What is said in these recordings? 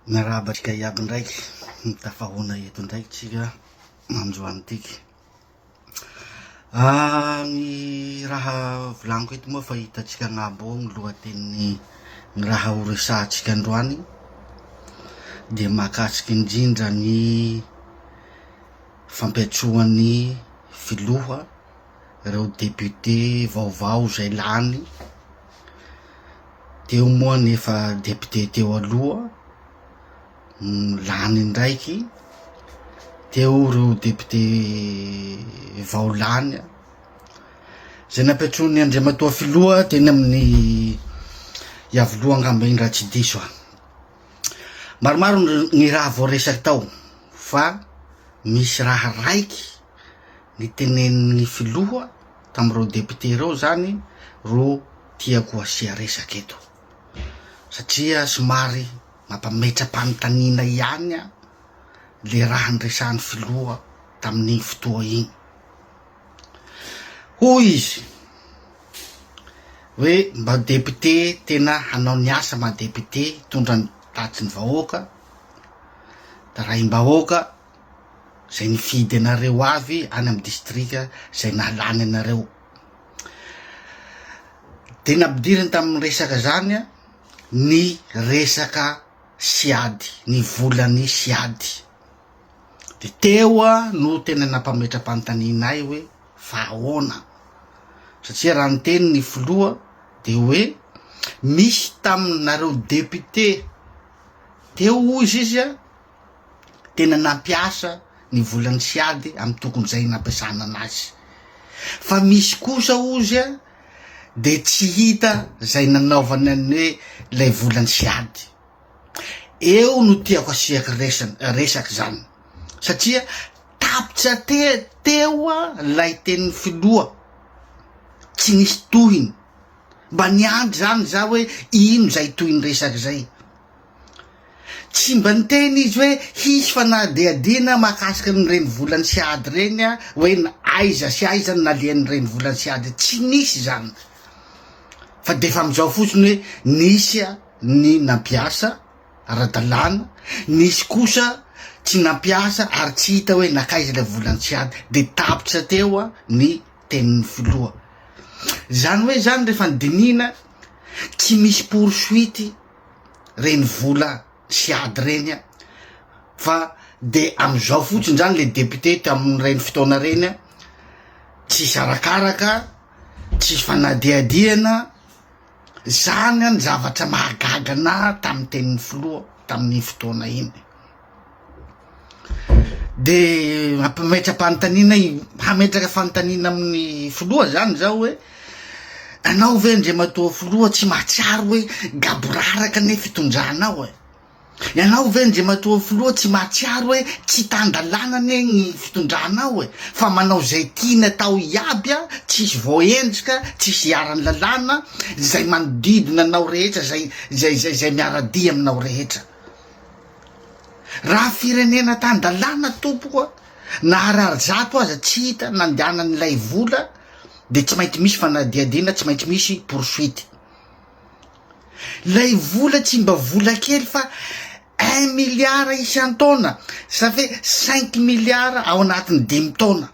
Miarahaba antsika iaby ndraiky, mitafahoana eto ndraiky tsika androany tiky. Ny raha volagniko eto moa fa hitantsika agnambo ao ny lohatenin'ny ny raha ho resahantsika androany dia mahakasika indrindra ny fampiantsoan'ny filoha ireo député vaovao izay lany. Teo moa ny efa député teo aloha lany indraiky, teo ireo député vao lany zay nampiantsoin'ny andriamatoa filoha teny amin'ny Iavoloha angamba iny raha tsy diso aho. Maromaro ny raha voaresaky tao fa misy raha raiky nitenenin'ny filoha tamin'ireo député ireo zany ro tiako asia resaka eto satria somary mampametra-panontaniana ihany le raha niresahan'ny filoha tamin'iny fotoa iny. Hoy izy hoe mba député tena hanao ny asa maha député hitondra ny tatitry ny vahoaka, taraim-bahoaka zay nifidy anareo avy any amin'ny distrika zay nahalany anareo. De nampidiriny tamin'ny resaka zany an, ny resaka siady, ny volan'ny siady. De teo an no tena nampametra-panontaniana ahy hoe fa ahoana? Satria raha niteny ny filoha de hoe misy taminareo député teo hozy izy an, tena nampiasa ny volan'ny siady amin'ny tokony izay nampiasana anazy. Fa misy kosa ozy a de tsy hita zay nanaovana ny hoe lay volan'ny siady. Eo no tiako asiako resana resaka zany satria tapitra te teo lay tenin'ny filoha tsy nisy tohiny. Mba niandry zany za hoe ino zay tohin'ny resaka zay. Tsy mba niteny izy hoe hisy fanadihadiana mahakasika ny renivolan'ny Siady ireny hoe aiza sy aiza no nalehan'ny renivolan'ny Siady, tsy nisy izany fa de efa amin'izao fotsiny hoe nisy ny nampiasa ara-dalàna, nisy kosa tsy nampiasa ary tsy hita hoe nankaiza ilay volan'ny Siady, de tapitra teo ny tenin'ny filoha. Zany hoe zany rehefa nodinihina tsy misy poursuite reny vola sy ady reny a, fa de amizao fotsiny zany le député tamin'ireny fotoana reny a, tsisy arakaraka, tsisy fanadihadihana, zany an zavatra mahagaga anah tamin'ny tenin'ny filoha tamin'iny fotoana iny. De mampimetra-panontaniana hametraka fanontaniana amin'ny filoha zany zaho hoe anao ve andriamatoa filoha tsy mahatsiaro hoe gaboraraka anie fitondranao e? Ianao ve andriamatoa filoha tsy mahatsiaro hoe tsy tan-dalàna anie ny fitondranao e? Fa manao zay tiany atao iaby a, tsisy voaendrika, tsisy iharan'ny lalàna, zay manodidina anao rehetra, zay zay zay zay miara-dia aminao rehetra. Raha firenena tan-dalàna tompoko a, na harary zato aza tsy hita nandehanan'ilay vola de tsy maintsy misy fanadihadiana, tsy maintsy misy poursuite. Lay vola tsy mba vola kely fa un milliard isan-taona, ça fait cinq milliards ao anatin'ny dimy taona.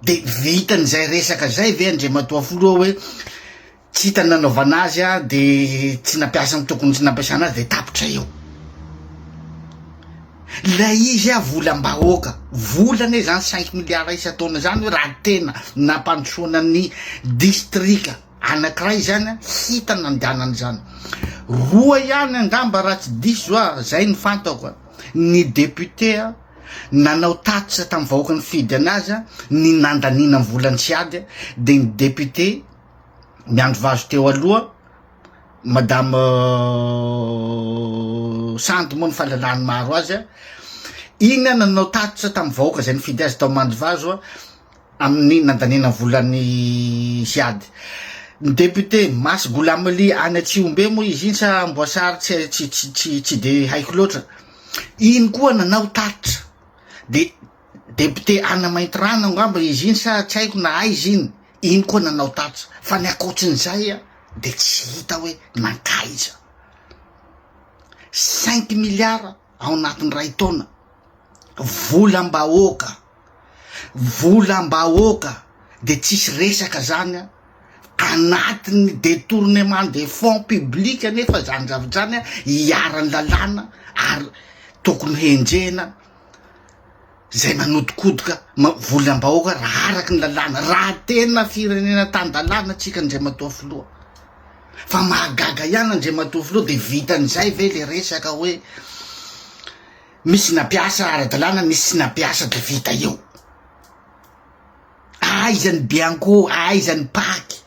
De vitan'izay resaka zay ve Andriamatoa Filoha hoe tsy hita ny nanaovana azy a, de tsy nampiasa ny tokony tsy nampiasana azy de tapitra eo. Ilay izy a volam-bahoaka, vola anie zany cinq milliards isan-taona zany hoe raha tena nampandrosoana ny distrika anakiray zany a, hita nandehanany zany. Roa ihany angamba raha tsy diso aho, zay no fantako a, ny député a, Nanao tatitra tamin'ny vahoaka nifidy anazy ny nandaniana ny volan'ny Tsiady dia ny député Miandrivazo teo aloha madame Sandy moa ny fahalalan'ny maro azy iny nanao tatitra tamin'ny vahoaka izay nifidy azy tao Mandrivazo amin'ny nandaniana ny volan'ny Tsiady. Ny député Masy Goulamly any Atsihombe moa izy iny sa Amboasary tsy tsy tsy tsy de haiko loatra. Iny koa nanao tatitra de député Anna Maintirano angamba izy iny sa tsy haiko na aiza iny, iny koa nanao tatitra fa ny ankoatrin'izay de tsy hita hoe nankaiza. 5 milliards ao anatin'ny ray taona. Volam-bahoaka, volam-bahoaka de tsisy resaka zany a, anatin'ny détournement des fonds publics nefa zany zavatra zany a, iharan'ny lalàna ary tokony henjehina zay manodikodoka volam-bahoaka raha araky ny lalàna, raha tena firenena tan-dalàna tsika, andriamatoa filoha. Fa mahagaga ihany, andriamatoa filoha, de vitan'izay ve le resaka hoe misy nampiasa ara-dalàna, misy tsy nampiasa, de vita eo? Aizany Bianco, aizany Paky?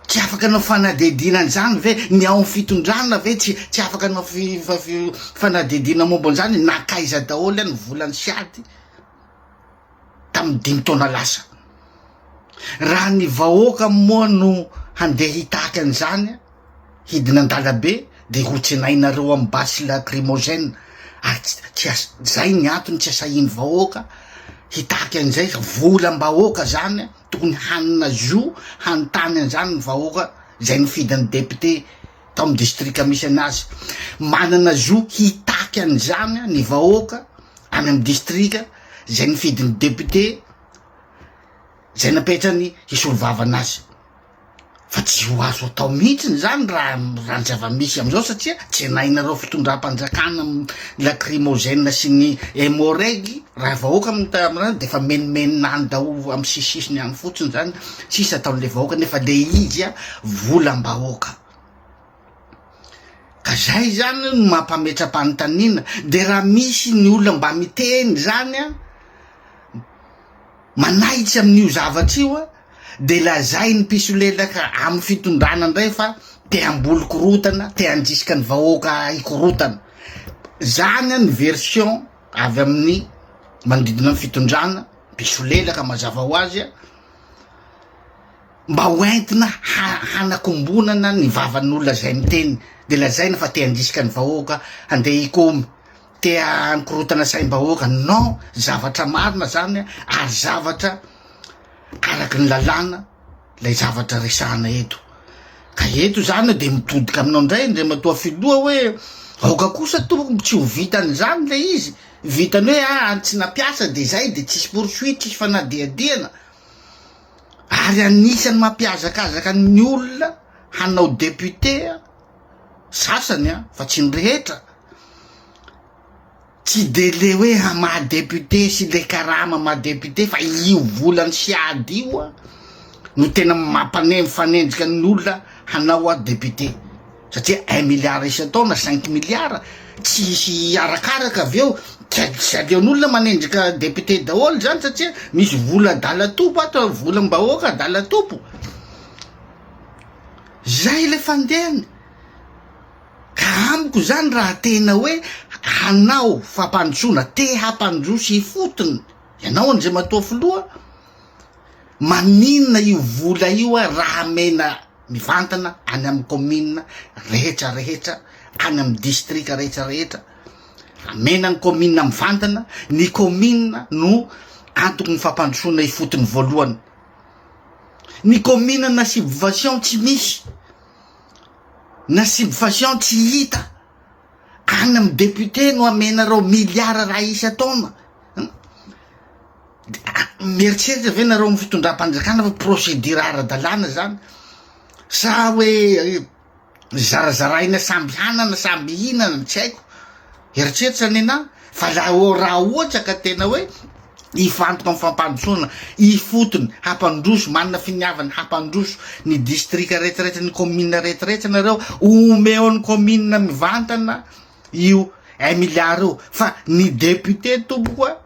Tsy afaka anao fanadihadiana an'izany ve ny ao amy fitondrana ve? Tsy afaka anao fanadihadiana momba an'izany nakaiza daholo any volany siady tamin'ny 5 taona lasa? Raha ny vahoaka moa no handeha hitaky an'izany, hidina an-dalabe, de ho tsenainareo amy basy lacrymogène. Ary tsy zay ny antony tsy asahiny vahoaka hitaky an'izay. Volam-bahoaka zany, tokony hanana zo hanontany an'izany ny vahoaka zay nifidiny député tao amy distrika misy anazy. Manana zo hitaky an'izany ny vahoaka any amy distrika zay nifidiny député zay napetrany hisolo vava anazy, fa tsy ho azo atao mihitsiny zany raha ny zava-misy amizao, satria tsy anainareo fitondram-panjakana lacrymogène sy ny Emmo-Reg. Raha vahoaka amraha de efa menomenona any daholo amy sisisiny any fotsiny zany, tsisy ataon'le vahoaka, nefa le izy a volam-bahoaka. Ka zay zany no mampametra-panontaniana. De raha misy ny olona mba miteny zany a manaitsy amin'io zavatra io a, de lazay ny mpisolelaka amy fitondrana ndray fa te hamboly korotana, te handrisika ny vahoaka hikorotana zany a. Ny version avy amin'ny manodidina ny fitondrana, mpisolelaka mazava ho azy a, mba hoentina hanakombonana ny vavan'olona zay miteny, de lazaina fa te handrisika ny vahoaka handeha hikomy, te hankorotana saim-bahoaka. Non, zavatra marina zany ary zavatra araky ny lalàna lay zavatra resahana eto. Ka eto zany de mitodika aminao indray, andriamatoa filoha, hoe aoka kosa tompoko tsy ho vitan'izany le izy, vitany hoe tsy nampiasa de zay, de tsisy poursuite, tsisy fanadihadiana. Ary anisany mampiazakazaka ny olona hanao député sasany a, fa tsy ny rehetra, tsy de le hoe maha député sy le karama maha député, fa io volany siady io a no tena mampane mifanenjika ny olona hanao a député, satria 1 milliard isan-taona, 5 milliards, tsisy arakaraka avy eo, tsy aleon'olona manendrika député daholo zany, satria misy vola adala tompo ato, volam-bahoaka adala tompo zay le fandehany. Ka amiko zany, raha tena hoe hanao fampandrosoana, te hampandroso ifotony ianao, andriamatoa filoha, maninona io vola io a raha mena mivantana any amy commune rehetra rehetra, any amy distrika rehetra rehetra? Amena ny commune mivantana, ny commune no antoko ny fampandrosoana ifotony voalohany. Ny commune na subvention tsy misy, na subvention tsy hita, any amy député no amenareo miliara raha isa taona. Mieritreritra ve nareo amy fitondram-panjakana fa procédure ara-dalàna zany, sa hoe zarazaraina samby hanana samby hihinana? Tsy haiko, eritreritra ny anahy. Fa la raha ohatra ka tena hoe hifantoka amy fampandrosoana ifotony, hampandroso, manana finiavana hampandroso ny distrika rehetrarehetra, ny commune rehetrarehetra nareo, omeo ny commune mivantana io 1 milliard io. Fa ny député tompoko a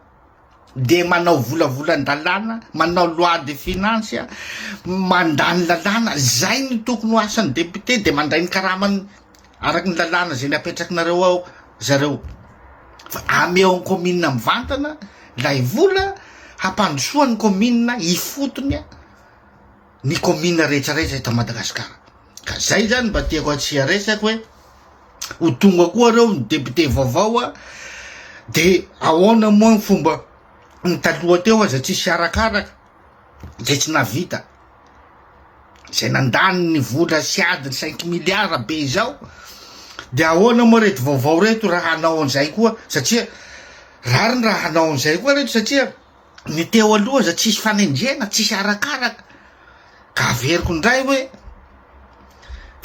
de manao volavolan-dalàna, manao loi de finance a, mandany lalàna, zay ny tokony ho asan'ny député, de mandray ny karamany araky ny lalàna zay napetrakinareo ao zareo. Fa ameo ny commune mivantana lay vola hampandrosoan'ny commune ifotony a, ny commune rehetrarehetra eto Madagasikara. Ka zay zany mba tiako atsia resaky hoe ho tonga koa reo ny député vaovao a, de ahoana moa ny fomba ny taloha teo aza tsisy arakaraka zay tsy navita, zay nandany ny vola sy adiny 5 milliards be zao. De ahoana moa reto vaovao reto raha hanao an'izay koa satria rariny raha hanao an'izay koa reto satria ny teo aloha aza tsisy fanenjehana, tsisy arakaraka. Ka averiko indray hoe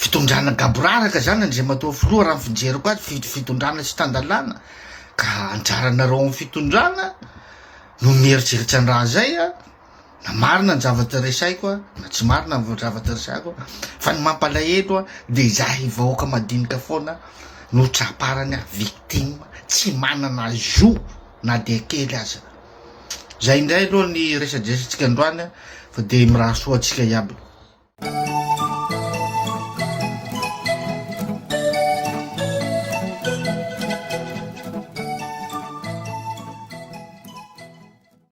fitondrana gaboraraka zany Andriamatoa Filoha raha ny fijeriko azy, fitondrana tsy tan-dalàna, ka anjaranareo amin'ny fitondrana no mieritreritra ny raha zay a, na marina ny zavatra resahiko a, na tsy marina ny zavatra resahiko a, fa ny mampalahelo a de izahay vahoaka madinika foana no traparany a, victime, tsy manana zo na dia kely aza. Zay indray aloha ny resadresatsika androany a, fa de mirary soa antsika iaby.